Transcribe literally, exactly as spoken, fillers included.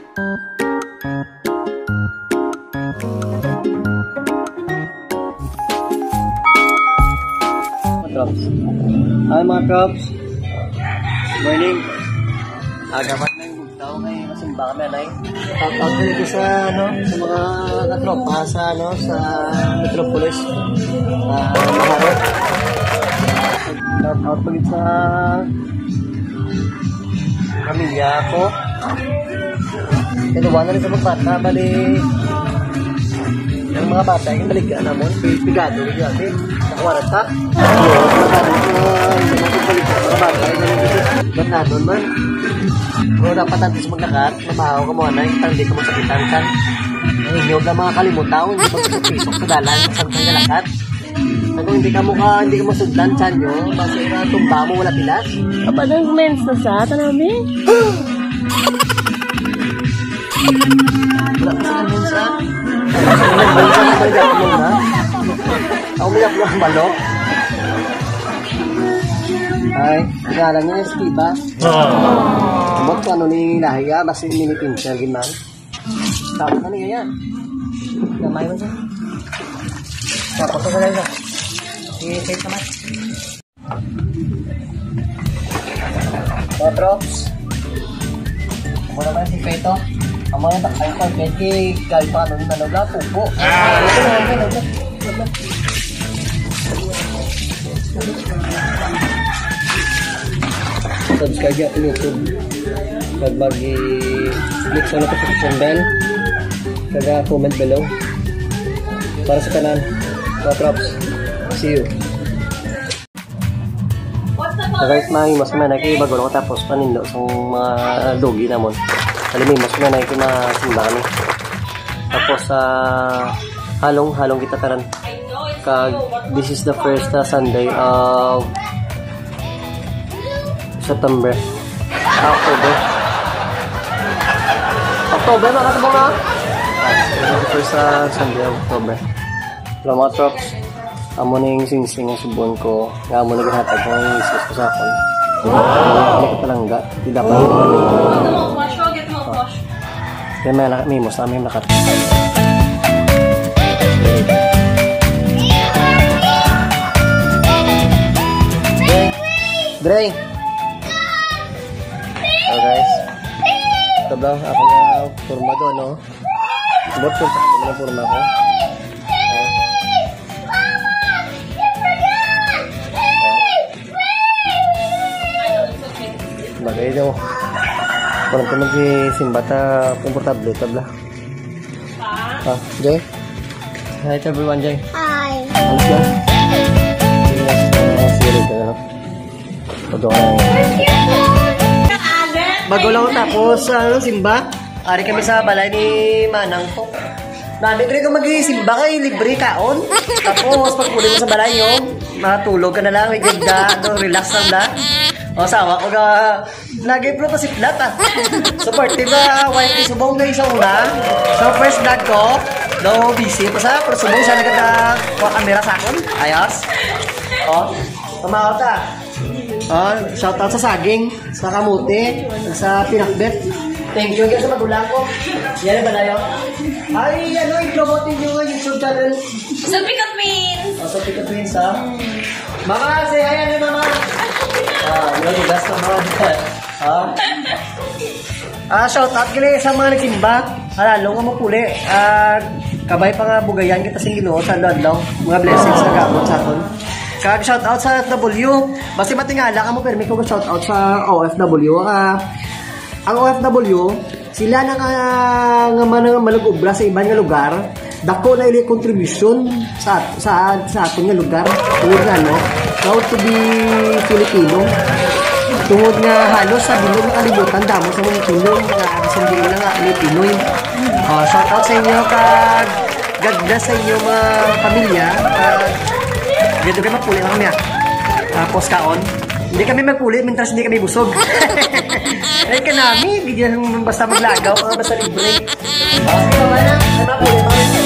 Mga trops. Hi, mga trops. Morning. Aga pa na yung bugtaw, may masimba kami, anay. Shout out dito sa, ano, sa mga katropa sa, ano, sa Metropolis. Ah, Maharot. Shout out ulit sa pamilya ko. Ito, wala rin sa mga bata, bali, ang mga bata, yung baligya namon, pi-, pigado rin yun, eh. Sa kwarta. Ang mga bata, yung mga baligya, mga bata, yung mga ba't nanon man? Pero dapat antes maglakat, mabaho ka mo, anay, hindi ka masakitan ka. Ang inyo na mga kalimutaw, hindi magpipasok sa dalan, sa saan ka lakat. At kung hindi ka mo ka, hindi ka masudlan sa inyo, basta yung tumba mo, wala pilas. Kapag ang mens na sa, tanabi? Wala pa sa mens, ah. Ako may ako ang balok. Ay, ngalan niya si Tiba. Abot ko ano ni lahi, ah, basta mini pincher, gimang. Tama na niya yan. Gamay mo siya. Tapos sa lang siya. I-tape naman. Otro. Amo naman si Peto. Amo na takay ko. Pwede kay pa ano na nabla. Pupo. Ah. Ito na, ito na, ito na. Subscribe niya sa YouTube. Pag mag-click sa notification bell, kag comment below. Para sa tanan, mga trops. See you. So guys, may mas may naki bago lang tapos panindo sa mga dogi namon. Alam mo, mas may naki masimba kami. Tapos, ah, halong, halong kita taran. Kag, this is the first, uh, Sunday of September. Ah, October. October, mga katubong, ah. First, uh, Sunday of October. Hello, mga trops. Amo na yung singsing nga subon ko. Nga amo na ginhatag ko ng misis ko sa akon. Ano ka palangga? Di dapat. Get mouthwash, oh, get mouthwash. Kaya may, may mos namin nakat. Dre! Hello, guys. Ito ba? Ako na forma doon, no? Bot ko sa mga forma ko. Bagay daw. Parang ko magsimba ta, komportable, tabla. Ah, Jay? Hi to everyone, Jay. Hi. Ano siya? Yes, uh, sige, ano? Pagkakas. Bago lang tapos, ano, simba? Ari kami sa balay ni Manang ko. Nami diri ko magsimba kay libre kaon. Tapos pag uli mo sa balay yung matulog ka na lang, may ganda, do, relax lang na. O sawa ko ga lagi pro pa si Plat, ah. Supportive ba, wife ni Subong na sa una. So first vlog ko, do busy pa sa, pero Subong siya nagkata kuha kamera sa akon. Ayos. O, pamaot, ah. Ah, shout out sa saging, sa kamote, sa pinakbet. Thank you again sa magulang ko. Yan ang balayo. Ay, ano, i-promote ninyo nga YouTube channel. Sa Pikat Wins. Oh, sa Pikat Wins, ha? Mama, say hi, ano, mama? Ah, yun, last na, mama. Ah. Ah, shout out gali sa mga nagsimba. Halalo nga mapuli. Ah, kabay pa nga bugayan kita sing Ginoo sa adlaw. Mga blessings nga gaabot sa aton. Kag shout out sa O F W. Basta matingala ka mo, permi ko shout out sa O F W. Ah, ang O F W, sila na nga, nga man-, manag-obra sa iban nga lugar. Dako na ili contribution sa, sa, sa aton nga lugar. Tungod nga, no? Proud to be Filipino. Tungod nga halos sa bilog nga kalibutan, damo sa mga Pilipino nga bisan dili na nga Pinoy. Ah, shout out sa inyo, kag God bless sa inyo, mga pamilya. Kag dito kayo mapuli lang kami, ah. Tapos kaon. Hindi kami magpuli, mintras hindi kami busog. Eh, kanami, bigyan basta maglagaw, basta libre. Ah, sige, wala na. Ay, mapuli, mapuli.